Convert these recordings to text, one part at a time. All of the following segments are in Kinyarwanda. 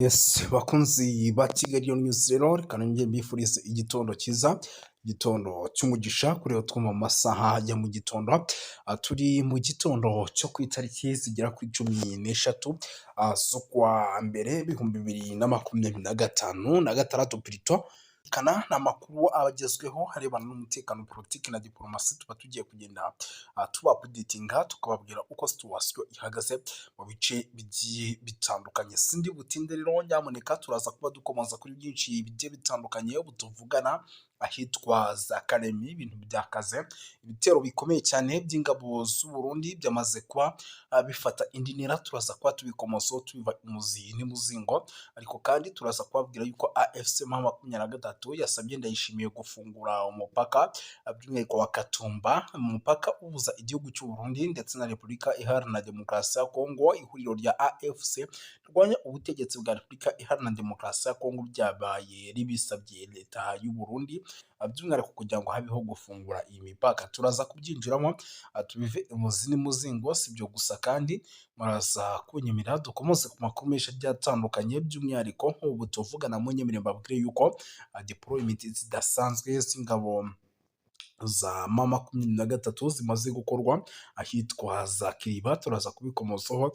Yes, bakunzi ba Kigali News rero, reka nongere mbifurize igitondo cyiza, igitondo cy'umugisha kuri twumva mu masaha ya mu gitondo. Turi mu gitondo cyo ku itariki zigera kuri 13 z'ukwa mbere 2025 na gatandatu plutôt. Kana ni amakuru aba agezweho arebana n'umutekano, politiki na diporomasi. Tuba tugiye kugenda tubaupdatinga, tukababwira uko situation ihagaze mu bice bigiye bitandukanye. Sindi butinde rero, nyamuneka turaza kuba dukomoza kuri byinshi bigiye bitandukanye. Ubu tuvugana ahitwa za Karemi ibintu byakaze, ibitero bikomeye cyane by'ingabo z'u Burundi byamaze kuba bifata indi ntera. Turaza kuba tubikomozaho tubiva imuzi n'imuzingo, ariko kandi turaza kubabwira yuko AFC M23 yasabye Ndayishimiye gufungura umupaka, by'umwihariko wa Katumba, umupaka uhuza igihugu cy'u Burundi ndetse na Repubulika Iharanira Demokarasi ya Kongo. Ihuriro rya AFC rirwanya ubutegetsi bwa Repubulika Iharanira Demokarasi ya Kongo ryabaye ribisabye leta y'u Burundi, by'umwihariko kugira ngo habeho gufungura iyi mipaka. Turaza kubyinjiramo tubive imuzi n'imuzingo. Si ibyo gusa kandi, muraza kunyemerera dukomeze ku makuru menshi agiye atandukanye, by'umwihariko nk'ubu tuvugana munyemerere mbabwire yuko deployment zidasanzwe z'ingabo za M23 zimaze gukorwa ahitwa za Kiriba. Turaza kubikomozaho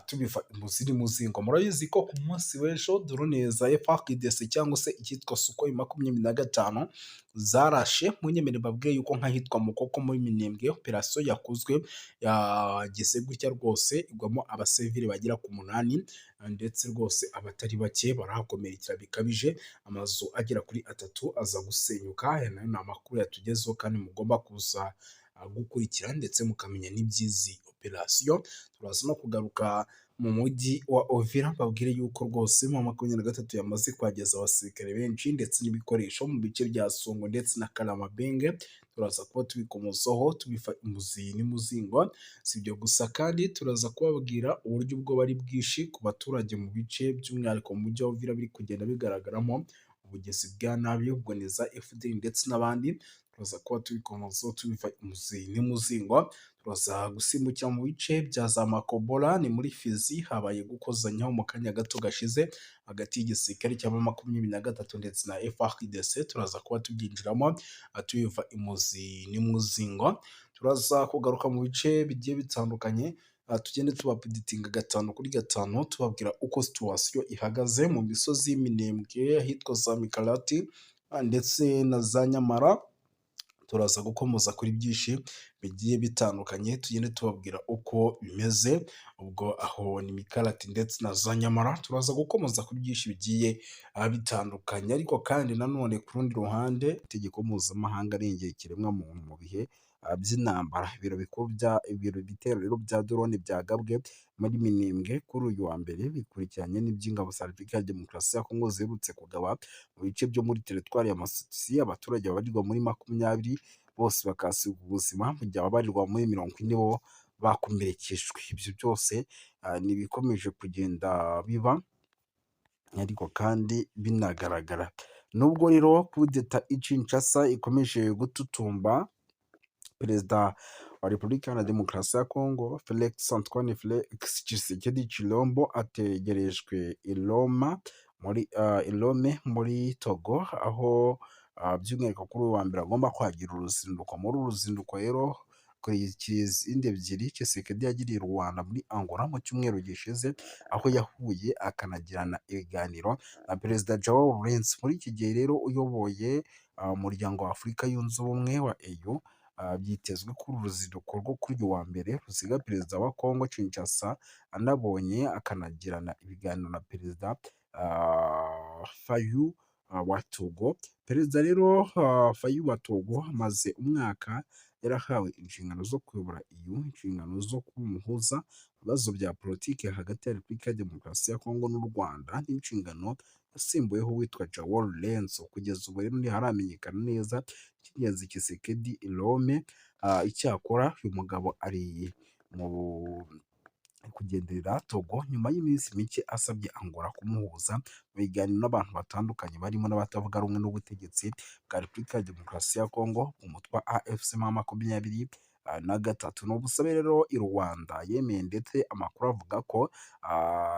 tubiva imuzi n'imuzingo. Murabizi ko ku munsi w'ejo drone za FARDC cyangwa se icyitwa Sukhoi 25 zarashe. Munyemerere mbabwire yuko nk'ahitwa Mukoko muri Minembwe operasiyo yakozwe yageze gutya rwose igwamo abasivili bagera ku munani, ndetse rwose abatari bake barahakomerekera bikabije, amazu agera kuri atatu aza gusenyuka. Aya nayo ni amakuru yatugezeho kandi mugomba kuza gukurikira ndetse mukamenya n'iby'izi operasiyo. Turaza no kugaruka mu mujyi wa Uvira, mbabwire yuko rwose M23 yamaze kuhageza abasirikare benshi ndetse n'ibikoresho mu bice bya Songo ndetse na Karamabenge. Turaza kuba tubikomozaho tubiva imuzi n'imuzingo. Si ibyo gusa kandi, turaza kubabwira uburyo ubwoba ari bwinshi ku baturage mu bice, by'umwihariko mu mujyi wa Uvira, biri kugenda bigaragaramo ubugizi bwa nabi, ubwo ni za FDLR ndetse n'abandi. Turaza kuba tubikomozaho tubiva imuzi n'imuzingo. Turaza gusimbukira mu bice bya za Makobola, ni muri Fizi, habaye gukozanyaho mu kanya gato gashize hagati y'igisirikare cya M23 ndetse na FARDC. Turaza kuba tubyinjiramo tubiva imuzi n'imuzingo. Turaza kugaruka mu bice bigiye bitandukanye, tugende tubaupdatinga gatanu kuri gatanu, tubabwira uko situation ihagaze mu misozi y'Iminembwe, ahitwa za Mikarati ndetse na za Nyamara. Turaza gukomoza kuri byinshi bigiye bitandukanye, tugende tubabwira uko bimeze. Ubwo aho ni Mikarati ndetse na za Nyamara. Turaza gukomoza kuri byinshi bigiye bitandukanye, ariko kandi nanone ku rundi ruhande, itegeko mpuzamahanga arengera ikiremwamuntu mu bihe by'intambara. Ibiro bikuru bya ibiro bitero rero bya drone byagabwe muri Minembwe kuri uyu wa mbere bikurikiranye n'iby'ingabo za Repubulika ya Demokarasi ya Kongo ziherutse kugaba mu bice byo muri teritwari ya Masisi, abaturage babarirwa muri 20 bose bakahasiga ubuzima, mu gihe ababarirwa muri 40 bo bakomerekejwe. Ibyo byose ni ibikomeje kugenda biba ariko kandi binagaragara. Nubwo rero kudeta i Kinshasa ikomeje gututumba, Perezida wa Repubulika Iharanira Demokarasi ya Kongo Felix Antoine Felix Tshisekedi Tshilombo ategerejwe i Roma muri i Lome muri Togo, aho by'umwihariko kuri uyu wa mbere agomba kwagira uruzinduko. Muri uru ruzinduko rero izindi ebyiri Tshisekedi yagiriye i Rwanda muri Angola mu cyumweru gishize, aho yahuye akanagirana ibiganiro na Perezida João Lourenço, muri iki gihe rero uyoboye umuryango wa Afurika Yunze Ubumwe wa AU. Byitezwe ko uru ruzinduko rwo kuri uyu wa mbere rusiga Perezida wa Congo Kinshasa anabonye akanagirana ibiganiro na Perezida Faure wa Togo. Perezida rero Faure wa Togo amaze umwaka yarahawe inshingano zo kuyobora EU, inshingano zo kuba umuhuza mu bibazo bya politiki hagati ya Repubulika ya Demokarasi ya Kongo n'u Rwanda, n'inshingano yasimbuyeho uwitwa João Lourenço. Kugeza ubu rero ntiharamenyekana neza icy'ingenzi Tshisekedi i Lome. Icyakora uyu mugabo ari mu kugenderera Togo nyuma y'iminsi mike asabye Angola kumuhuza mu biganiro n'abantu batandukanye, barimo n'abatavuga rumwe n'ubutegetsi bwa Repubulika ya Demokarasi ya Kongo, umutwe wa AFC M20. na gatatu. Ni ubusabe rero i Rwanda yemeye, ndetse amakuru avuga ko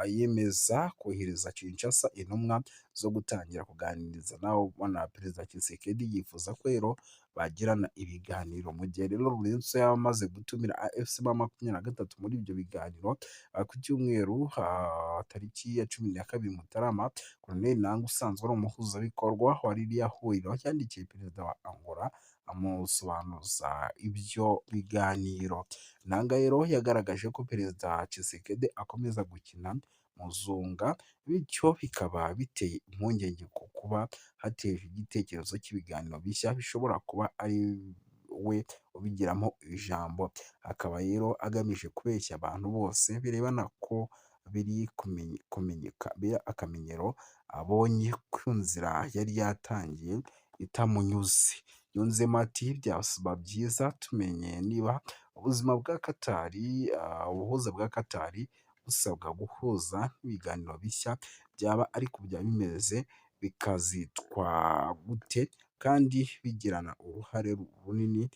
yemeza kohereza Kinshasa intumwa zo gutangira kuganiriza nabo na Perezida Tshisekedi. Yifuza ko rero bagirana ibiganiro. Mu gihe rero Lourenço yaba amaze gutumira AFC M23 muri ibyo biganiro ku cyumweru tariki ya 12 Mutarama, Colonel Nanga usanzwe ari umuhuzabikorwa wa ririya huriro yandikiye Perezida wa Angola amusobanuza ibyo biganiro. Nanga rero yagaragaje ko Perezida Tshisekedi akomeza gukina muzunga, bityo bikaba biteye impungenge ku kuba hateje igitekerezo cy'ibiganiro bishya bishobora kuba ari we ubigiramo ijambo, akaba rero agamije kubeshya abantu bose birebana ko biri kumenyeka akamenyero abonye ku nzira yari yatangiye itamunyuze. Yunzemo ati: "Byaba byiza tumenye niba ubuzima bwa Katari, ubuhuza bwa Katari busabwa guhuza n'ibiganiro bishya byaba, ariko byaba bimeze bikazitwa gute kandi bigirana uruhare runini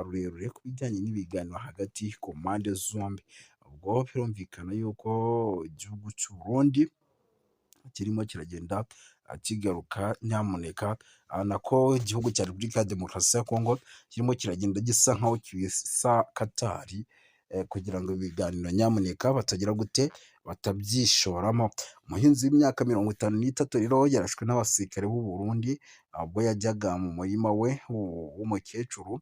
rurerure ku bijyanye n'ibiganiro hagati ku mpande zombi." Ubwo birumvikana yuko igihugu cy'u Burundi kirimo kiragenda kigaruka nyamuneka, nako igihugu cya Repubulika ya Demokarasi ya Kongo kirimo kiragenda gisa nkaho kibisa Katari kugira ngo ibiganiro nyamuneka batagira gute, batabyishoramo. Umuhinzi w'imyaka 53 rero yarashwe n'abasirikare b'u Burundi ubwo yajyaga mu murima we w'umukecuru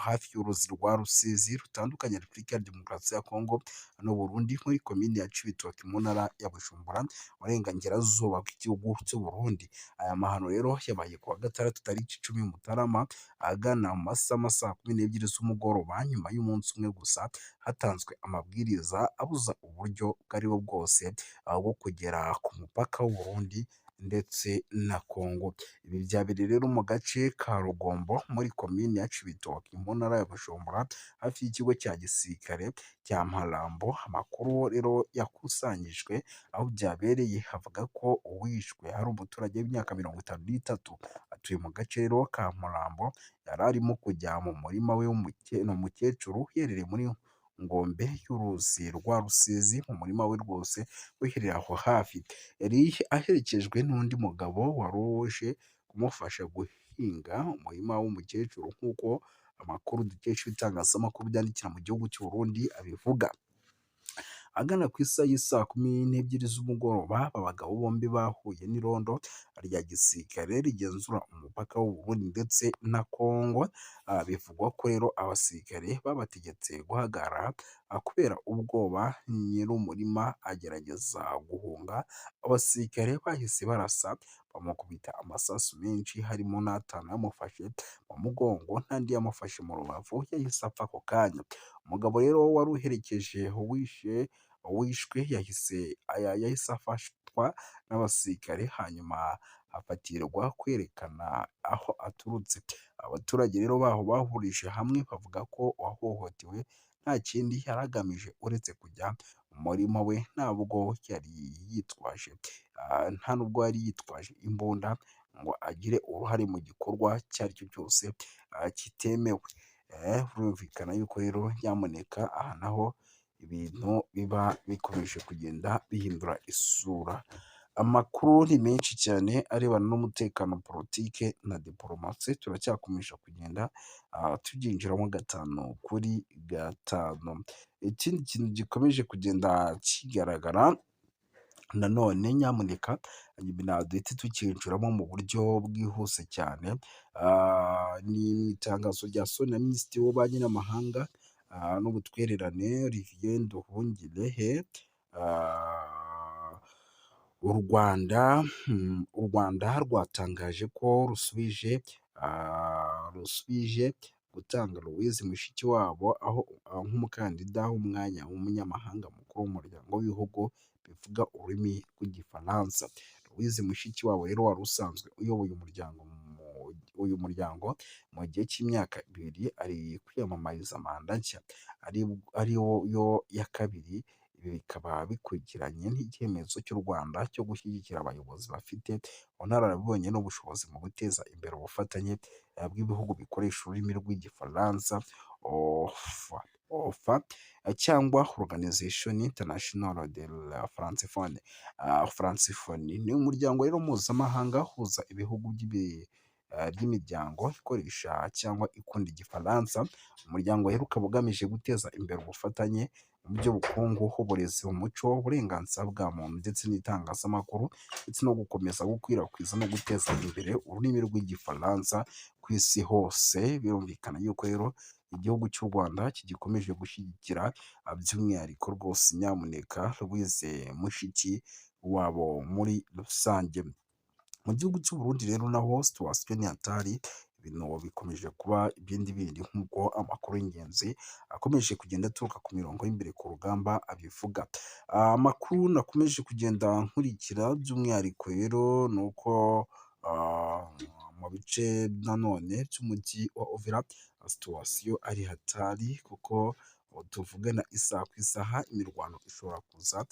hafi y'uruzi rwa Rusizi rutandukanya Repubulika ya Demokarasi ya Kongo n'u Burundi, muri komini ya Cibitoke mu ntara ya Bujumbura, burengerazuba bw'igihugu cy'u Burundi. Aya mahano rero yabaye ku wa gatandatu tariki 10 Mutarama ahagana mu masaha ma saa 12 z'umugoroba, nyuma y'umunsi umwe gusa hatanzwe amabwiriza abuza uburyo ubwo aribwo bwose bwo kugera ku mupaka w'u Burundi ndetse na Kongo. Ibi byabereye rero mu gace ka Rugombo muri komini ya Cibitoke mu ntara ya Bujumbura, hafi y'ikigo cya gisirikare cya Marambo. Amakuru rero yakusanyijwe aho byabereye avuga ko uwishwe ari umuturage w'imyaka 53, atuye mu gace rero ka Murambo. Yari arimo kujya mu murima we w'umukecuru uherereye muri ngombe y'uruzi rwa Rusizi, mu murima we rwose uherereye aho hafi. Yari aherekejwe n'undi mugabo wari uje kumufasha guhinga umurima w'umukecuru, nk'uko amakuru dukesha ibitangazamakuru byandikira mu gihugu cy'u Burundi abivuga. Ahagana ku isaha y'isaa 12 z'umugoroba, aba bagabo bombi bahuye n'irondo rya gisirikare rigenzura umupaka w'u Burundi ndetse na Kongo. Bivugwa ko rero abasirikare babategetse guhagarara kubera ubwoba, nyir'umurima agerageza guhunga. Abasirikare bahise barasa, bamukubita amasasu menshi, harimo n'atanu yamufashe mu mugongo n'andi yamufashe mu rubavu. Yahise apfa ako kanya. Umugabo rero wari uherekeje uwishe uwishwe yahise afatwa n'abasirikare, hanyuma afatirwa kwerekana aho aturutse. Abaturage rero baho bahurije hamwe bavuga ko uwahohotewe nta kindi yari agamije uretse kujya mu murima we, ntabwo yari yitwaje, nta nubwo yari yitwaje imbunda ngo agire uruhare mu gikorwa icyo ari cyo cyose kitemewe. Birumvikana yuko rero nyamuneka aha naho ibintu biba bikomeje kugenda bihindura isura. Amakuru ni menshi cyane arebana n'umutekano, politike na diporomasi, turacyakomeje kugenda tubyinjiramo gatanu kuri gatanu. Ikindi kintu gikomeje kugenda kigaragara nanone nyamuneka duhite tukinjiramo mu buryo bwihuse cyane, ni itangazo ryasohowe na Minisitiri w'Ububanyi n'Amahanga n'Ubutwererane, Olivier Nduhungirehe. U Rwanda rwatangaje ko rusubije gutanga Louise Mushikiwabo aho nk'umukandida w'umwanya w'umunyamabanga mukuru w'umuryango w'ibihugu bivuga ururimi rw'Igifaransa. Louise Mushikiwabo rero wari usanzwe uyoboye uyu muryango mu gihe cy'imyaka 2, ari kwiyamamariza manda nshya ariyo ya kabiri. Ibi bikaba bikurikiranye n'icyemezo cy'u Rwanda cyo gushyigikira abayobozi bafite ubunararibonye n'ubushobozi mu guteza imbere ubufatanye bw'ibihugu bikoresha ururimi rw'Igifaransa. of cyangwa Organisation Internationale de la Francophonie. Ni umuryango rero mpuzamahanga uhuza ibihugu by'imiryango ikoresha cyangwa ikunda Igifaransa. Umuryango rero ukaba ugamije guteza imbere ubufatanye mu by'ubukungu, uburezi, umuco, uburenganzira bwa muntu ndetse n'itangazamakuru, ndetse no gukomeza gukwirakwiza no guteza imbere ururimi rw'Igifaransa ku isi hose. Birumvikana yuko rero igihugu cy'u Rwanda kigikomeje gushyigikira by'umwihariko rwose nyamuneka Louise Mushikiwabo muri rusange. Mu gihugu cy'u Burundi rero naho situation ni hatari, ibintu bikomeje kuba ibindi bindi nk'uko amakuru y'ingenzi akomeje kugenda aturuka ku mirongo y'imbere ku rugamba abivuga. Amakuru nakomeje kugenda nkurikira by'umwihariko rero ni uko mu bice nanone by'umujyi wa Uvira situation ari hatari, kuko tuvugana isaha ku isaha imirwano ishobora kuza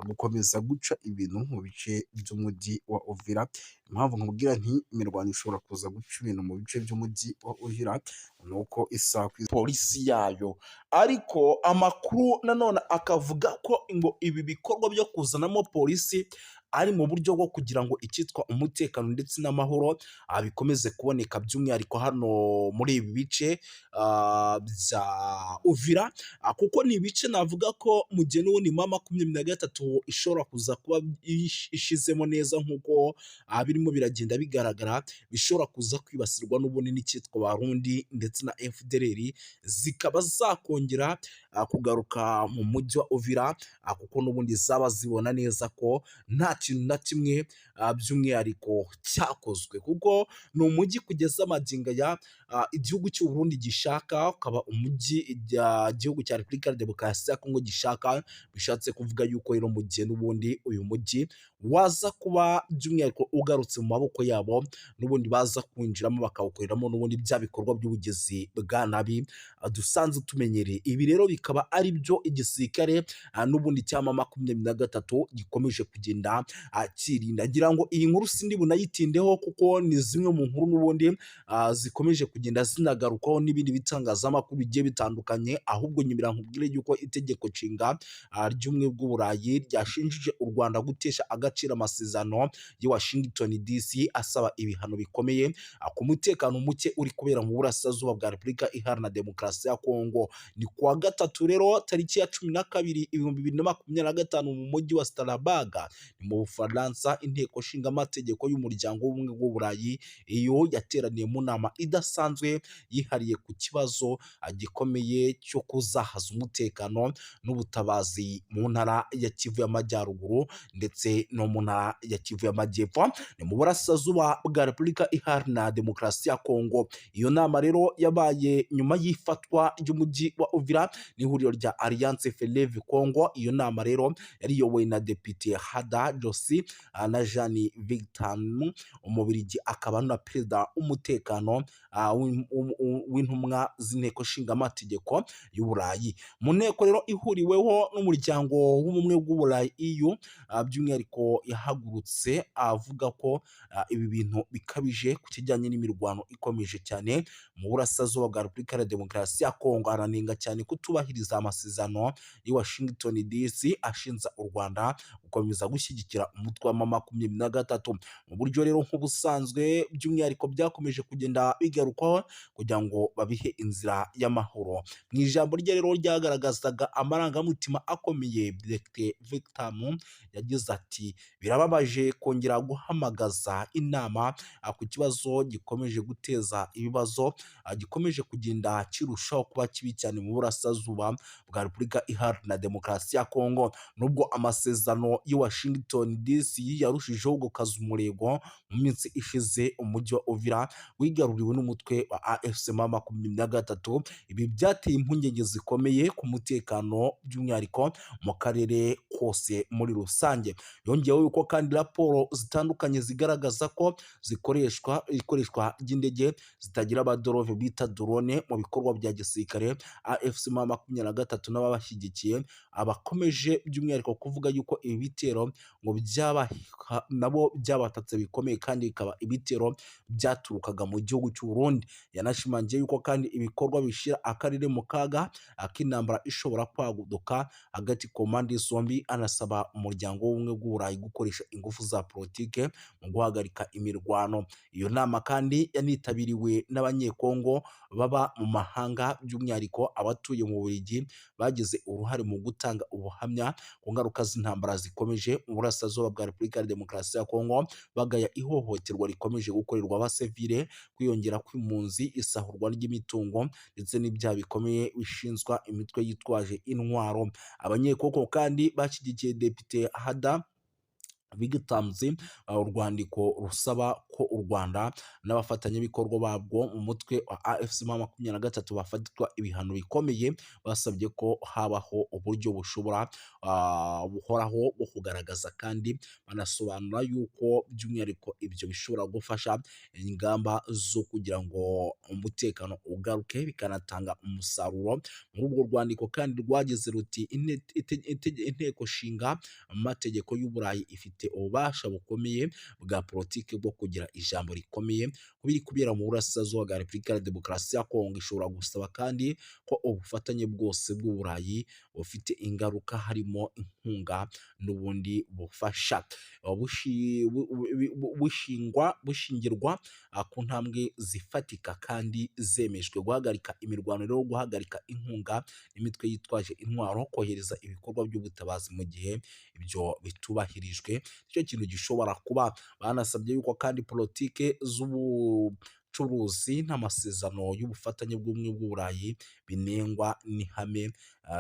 gukomeza guca ibintu mu bice by'umujyi wa Uvira. Impamvu nkubwira nti imirwano ishobora kuza guca ibintu mu bice by'umujyi wa Uvira ni uko isaha ku Polisi yayo. Ariko amakuru nanone akavuga ko ngo ibi bikorwa byo kuzanamo polisi ari mu buryo bwo kugira ngo icyitwa umutekano ndetse n'amahoro bikomeze kuboneka, by'umwihariko hano muri ibi bice bya Uvira, kuko ni ibice navuga ko mu gihe n'ubundi M23 ishobora kuza kuba ishizemo neza nk'uko birimo biragenda bigaragara, bishobora kuza kwibasirwa n'ubundi n'icyitwa Barundi ndetse na FDLR, zikaba zakongera kugaruka mu mujyi wa Uvira, kuko n'ubundi zaba zibona neza ko nta kintu na kimwe by'umwihariko cyakozwe, kuko ni umujyi kugeza magingo aya igihugu cy'u Burundi gishaka, ukaba umujyi igihugu cya Repubulika ya Demokarasi ya Kongo gishaka. Bishatse kuvuga yuko rero mu gihe n'ubundi uyu mujyi waza kuba by'umwihariko ugarutse mu maboko yabo, n'ubundi baza kwinjiramo bakawukoreramo n'ubundi bya bikorwa by'ubugizi bwa nabi dusanzwe tumenyereye. Ibi rero bikaba ari byo igisirikare n'ubundi cya M23 gikomeje kugenda cyirinda. Ngira ngo iyi nkuru sindi bunayitindeho, kuko ni zimwe mu nkuru n'ubundi zikomeje kugenda zinagarukwaho n'ibindi bitangazamakuru bigiye bitandukanye. Ahubwo nyumira nkubwire yuko itegeko nshinga ry'Ubumwe bw'Uburayi ryashinjije u Rwanda gutesha agaciro amasezerano y'i Washington DC asaba ibihano bikomeye ku mutekano muke uri kubera mu burasirazuba bwa Repubulika Iharanira Demokarasi ya Kongo. Ni kuwa gatatu rero tariki ya 12 2025 mu mujyi wa Strasbourg, ni mu Bufaransa, inteko nshingamategeko y'Umuryango w'Ubumwe bw'Uburayi iyo yateraniye mu nama idasanzwe yihariye ku kibazo gikomeye cyo kuzahaza umutekano n'ubutabazi mu ntara ya Kivu y'Amajyaruguru ndetse no mu ntara ya Kivu y'Amajyepfo, ni mu burasirazuba bwa Repubulika Iharanira Demokarasi ya Kongo. Iyo nama rero yabaye nyuma y'ifatwa ry'umujyi wa Uvira n'ihuriro rya Alliance Fleuve Congo. Iyo nama rero yari iyobowe na Depite Hada Josi na Jean Victor, Umubirigi akaba na perezida w'umutekano w'intumwa z'inteko nshingamategeko y'Uburayi. Mu nteko rero ihuriweho n'Umuryango w'Ubumwe bw'Uburayi EU, by'umwihariko yahagurutse avuga ko ibi bintu bikabije ku kijyanye n'imirwano ikomeje cyane mu burasirazuba bwa Repubulika ya Demokarasi ya Kongo, aranenga cyane kutubahiriza amasezerano y'i Washington DC ashinja u Rwanda gukomeza gushyigikira umutwe wa M23 mu buryo rero nk'ubusanzwe by'umwihariko byakomeje kugenda bigarukwaho kugira ngo babihe inzira y'amahoro. Mu ijambo rye rero ryagaragazaga amarangamutima akomeye, Dr Victor yagize ati: "Birababaje kongera guhamagaza inama ku kibazo gikomeje guteza ibibazo, gikomeje kugenda kirushaho kuba kibi cyane mu burasirazuba bwa Repubulika Iharanira Demokarasi ya Kongo. Nubwo amasezerano y'i Washington DC yarushijeho gukaza umurego, mu minsi ishize umujyi wa Uvira wigaruriwe n'umutwe wa AFC M23. Ibi byateye impungenge zikomeye ku mutekano, by'umwihariko mu karere kose muri rusange." Yongeyeho Yongeyeho yuko kandi raporo zitandukanye zigaragaza ko zikoreshwa ikoreshwa ry'indege zitagira abadereva bita drone mu bikorwa bya gisirikare. AFC M23 n'ababashyigikiye abakomeje by'umwihariko kuvuga yuko ibi bitero ngo byaba nabo byabatatse bikomeye, kandi bikaba ibitero byaturukaga mu gihugu cy'u Burundi. Yanashimangiye yuko kandi ibikorwa bishyira akarere mu kaga ak'intambara ishobora kwaduka hagati ku mpande zombi, anasaba Umuryango w'Ubumwe bw'Uburayi gukoresha ingufu za politike mu guhagarika imirwano. Iyo nama kandi yanitabiriwe n'Abanyekongo baba mu mahanga, by'umwihariko abatuye mu Bubiligi, bagize uruhare mu gutanga ubuhamya ku ngaruka z'intambara zikomeje mu burasirazuba bwa Repubulika ya Demokarasi ya Kongo, bagaya ihohoterwa rikomeje gukorerwa abasivile, kwiyongera kw'impunzi, isahurwa ry'imitungo ndetse n'ibyaha bikomeye bishinzwa imitwe yitwaje intwaro. Abanyekongo kandi bashyigikiye Depite Hada Bigtamzi urwandiko rusaba ko u Rwanda n'abafatanyabikorwa babwo mu mutwe wa AFC M23 bafatirwa ibihano bikomeye. Basabye ko habaho uburyo bushobora buhoraho bwo kugaragaza, kandi banasobanura yuko by'umwihariko ibyo bishobora gufasha ingamba zo kugira ngo umutekano ugaruke, bikanatanga umusaruro. Muri urwo rwandiko kandi rwagize ruti: "Inteko nshinga amategeko y'Uburayi ifite ububasha bukomeye bwa politiki bwo kugira ijambo rikomeye ku biri kubera mu burasirazuba bwa Repubulika ya Demokarasi ya Kongo. Ishobora gusaba kandi ko ubufatanye bwose bw'Uburayi bufite ingaruka, harimo inkunga n'ubundi bufasha, bushingwa bushingirwa ku ntambwe zifatika kandi zemejwe: guhagarika imirwano rero, guhagarika inkunga imitwe yitwaje intwaro, kohereza ibikorwa by'ubutabazi. Mu gihe ibyo bitubahirijwe, nicyo kintu gishobora kuba." Banasabye yuko kandi politike z'ubucuruzi n'amasezerano y'ubufatanye bw'Ubumwe bw'Uburayi binengwa n'ihame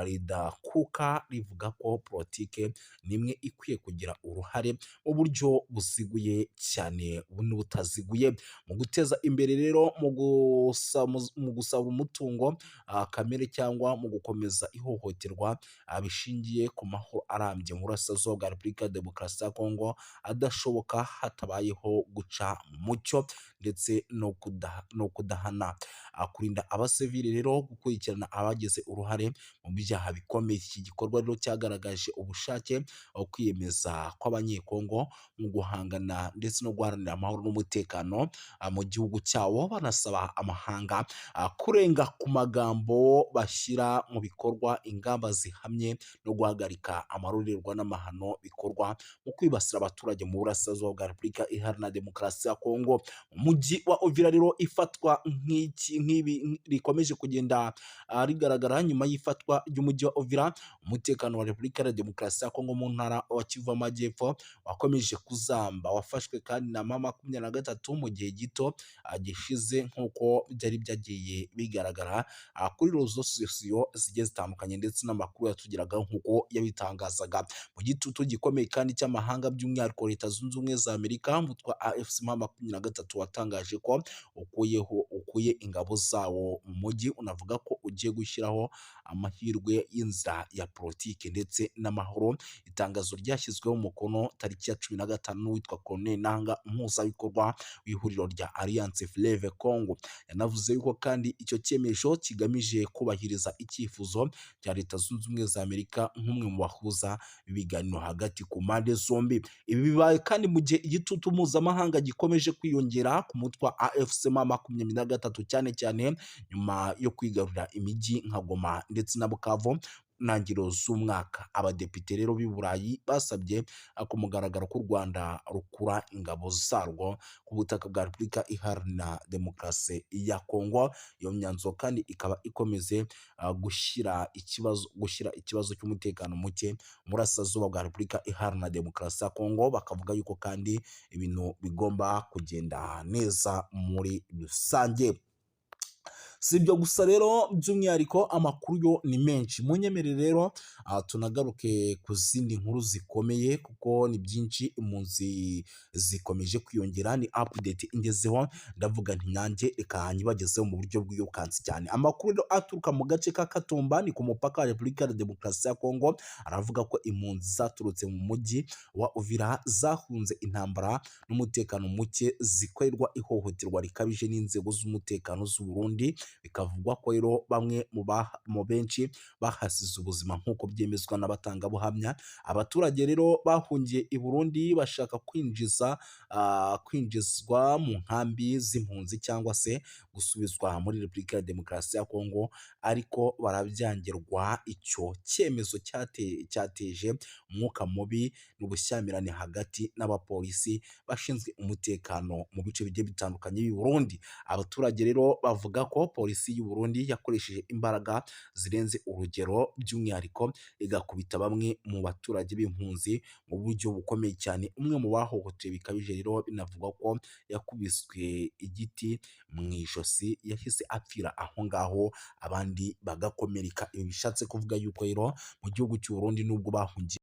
ridakuka rivuga ko politike nimwe ikwiye kugira uruhare mu buryo buziguye cyane n'ubutaziguye mu guteza imbere rero mu gusaba umutungo kamere cyangwa mu gukomeza ihohoterwa bishingiye ku mahoro arambye mu burasirazuba bwa Repubulika ya Demokarasi ya Kongo adashoboka hatabayeho guca mu mucyo ndetse no kudahana, kurinda abasivili rero, gukurikirana abagize uruhare mu byaha bikomeye. Iki gikorwa rero cyagaragaje ubushake, kwiyemeza kw'Abanyekongo mu guhangana ndetse no guharanira amahoro n'umutekano mu gihugu cyabo, banasaba amahanga kurenga ku magambo bashyira mu bikorwa ingamba zihamye no guhagarika amarorerwa n'amahano bikorwa mu kwibasira abaturage mu burasirazuba bwa Repubulika Iharanira Demokarasi ya Kongo. Mu mujyi wa Uvira rero, ifatwa nk'iki nk'ibi rikomeje kugenda rigaragara nyuma y'ifatwa ry'umujyi wa Uvira, umutekano wa Repubulika ya Demokarasi ya Kongo mu ntara wa Kivu Amajyepfo wakomeje kuzamba. Wafashwe kandi na M23 mu gihe gito gishize, nk'uko byari byagiye bigaragara kuri réseaux sociaux zigiye zitandukanye ndetse n'amakuru yatugeragaho nk'uko yabitangazaga. Mu gitutu gikomeye kandi cy'amahanga, by'umwihariko Leta Zunze Ubumwe za Amerika, umutwe wa AFC M23 watangaje ko ukuyeho ukuye ingabo zawo mu mujyi, unavuga ko ugiye gushyiraho amahirwe y'inzira ya politiki ndetse n'amahoro. Itangazo ryashyizweho umukono tariki ya 15 n'uwitwa Corneille Nanga, umuhuzabikorwa w'ihuriro rya Alliance Fleuve Congo. Yanavuze yuko kandi icyo cyemezo kigamije kubahiriza icyifuzo cya Leta Zunze Ubumwe za Amerika nk'umwe mu bahuza ibiganiro hagati ku mpande zombi. Ibi bibaye kandi mu gihe igitutu mpuzamahanga gikomeje kwiyongera ku mutwe wa AFC M23, cyane cyane nyuma yo kwigarurira imijyi nka Goma ndetse na Bukavu ntangiriro z'umwaka. Abadepite rero b'i Burayi basabye ku mugaragaro ko u Rwanda rukura ingabo zarwo ku butaka bwa Repubulika Iharanira Demokarasi ya Kongo. Iyo myanzuro kandi ikaba ikomeze gushyira ikibazo cy'umutekano muke mu burasirazuba bwa Repubulika Iharanira Demokarasi ya Kongo, bakavuga yuko kandi ibintu bigomba kugenda neza muri rusange. Si ibyo gusa rero, by'umwihariko amakuru yo ni menshi. Munyemerere rero tunagaruke ku zindi nkuru zikomeye, kuko ni byinshi. Impunzi zikomeje kwiyongera. Ni update ingezeho, ndavuga nti nanjye reka nyibagezeho mu buryo bwirukansi cyane. Amakuru rero aturuka mu gace ka Katumba, ni ku mupaka wa Repubulika ya Demokarasi ya Kongo, aravuga ko impunzi zaturutse mu mujyi wa Uvira zahunze intambara n'umutekano muke, zikorerwa ihohoterwa rikabije n'inzego z'umutekano z'u Burundi. Bikavugwa ko rero bamwe mu benshi bahasize ubuzima, nk'uko byemezwa n'abatangabuhamya. Abaturage rero bahungiye i Burundi bashaka kwinjizwa mu nkambi z'impunzi cyangwa se gusubizwa muri Repubulika ya Demokarasi ya Kongo, ariko barabyangirwa. Icyo cyemezo cyateje umwuka mubi n'ubushyamirane hagati n'abapolisi bashinzwe umutekano mu bice bigiye bitandukanye by'i Burundi. Abaturage rero bavuga ko polisi y'u Burundi yakoresheje imbaraga zirenze urugero, by'umwihariko igakubita bamwe mu baturage b'impunzi mu buryo bukomeye cyane. Umwe mu bahohotewe bikabije rero binavugwa ko yakubiswe igiti mu ijosi, yahise apfira aho ngaho, abandi bagakomereka. Ibi bishatse kuvuga yuko rero mu gihugu cy'u Burundi nubwo bahungiye